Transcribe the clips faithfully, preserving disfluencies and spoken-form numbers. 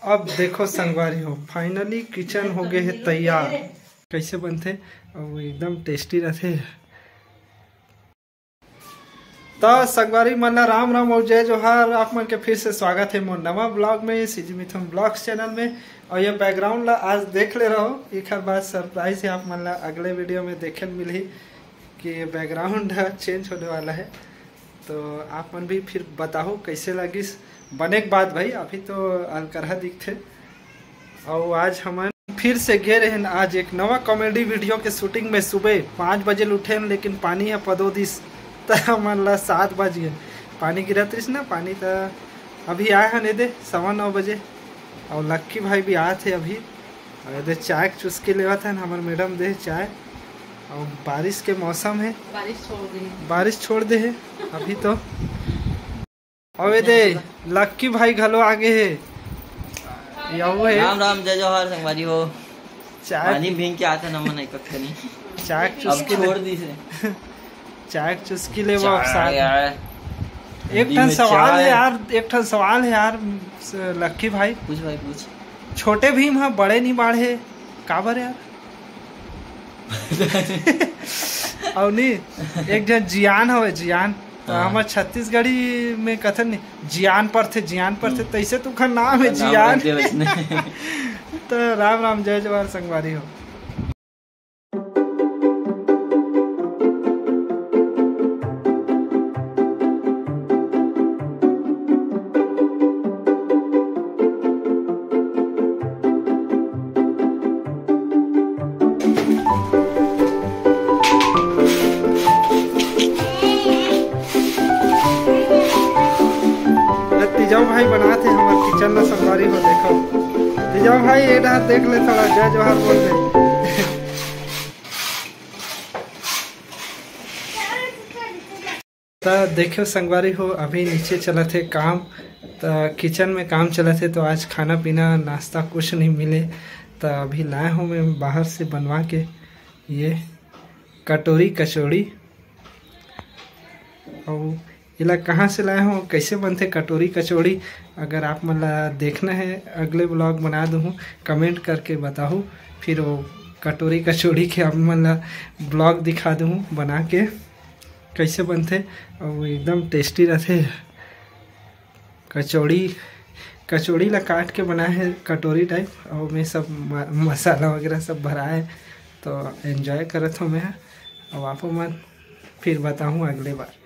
अब देखो संगवारी हो, finally kitchen हो गए है तैयार। कैसे बनथे? अब एकदम tasty रहथे। तो संगवारी मन ला राम राम और जय जोहार। आप मन के फिर से स्वागत है मोर नवा vlog में, CG मिथुन vlogs channel में। और ये background ला आज देख ले रहो, एक बार surprise है आप मन ला अगले video में देखे मिलही कि ये background change होने वाला है। तो आप मन भी फिर बताओ कैसे लगिस। बने के बाद भाई, अभी तो अलकरहा दिखथे। और आज हमन फिर से गे रहेन आज एक नवा comedy video के shooting में। सुबह पाँच बजे उठेन, लेकिन पानी ह पदो दिस, त हमन ला सात बज गे। पानी गिरत रहिस ना, पानी त अभी आए हन एदे सवा नौ बजे। और लक्की भाई भी आत हे अभी। और एदे चाय के चुस्की लेवत हन, हमर madam दे चाय। और बारिश के मौसम है, बारिश छोड़ दे, बारिश छोड़ दे है अभी तो। और एदे लक्की भाई घलो आगे है। यहू है। राम राम, जय जोहार संगवारी हो। चाय पानी भींग के आते ना, मन एक कनी। चाय के अब चुस्की ले, छोड़ दी से। चाय के चुस्की ले वो चाय साथ। यार। एक ठन सवाल है यार, एक ठन सवाल है यार, लक्की भाई। पूछ भाई, पूछ। छोटे भीम हा बड़े नहीं बाढ़े, काबर यार? और नहीं, एक जन जियान हवे, जियान। तो हाँ। हमर छत्तीसगढ़ी में कथन नहीं, जियान परथे, जियान परथे, हम्म। तैसे तुखर नाम है जियान। तो राम राम, जय जोहार संगवारी हो। तीजऊ भाई बनात हे हमर kitchen ला संगवारी हो, देखो। तीजऊ भाई, ये डहर देख ले थोड़ा, जय जोहार बोल दे। त देखियो संगवारी हो, अभी नीचे चलत हे काम, त kitchen में काम चलत हे, तो आज खाना पीना नाश्ता कुछ नहीं मिले, त अभी लाए हूँ मैं बाहर से बनवा के ये कटोरी कचौड़ी। और इला कहाँ से लाए हो, कैसे बनथे कटोरी कचौड़ी? अगर आप मन ला देखना है, अगले vlog बना दूँ, comment करके बताओ, फिर वो कटोरी कचौड़ी के आप मन ला vlog दिखा दूँ बना के। कैसे बनथे, और एकदम tasty रहथे। कचौड़ी, कचौड़ी ला काट के बनाए हे कटोरी type, और में सब म-, मसाला वगैरह सब भराए हे। तो enjoy करत हो मैं, अब आपो मन फिर बताहूँ अगले बार।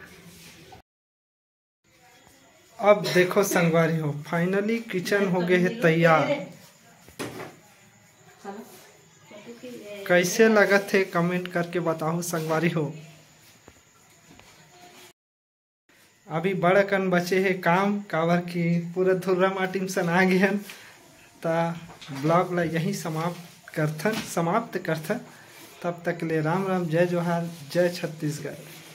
अब देखो संगवारी हो, finally kitchen हो गए है तैयार। कैसे लगत हे, comment करके बताओ संगवारी हो। अभी बड़ अकन बचे हे काम, काबर कि पूरा धुर्रा माटी में सना गे हन। त vlog ला यहीं समाप्त करथन, समाप्त करथन। तब तक ले राम राम, जय जोहार, जय छत्तीसगढ़।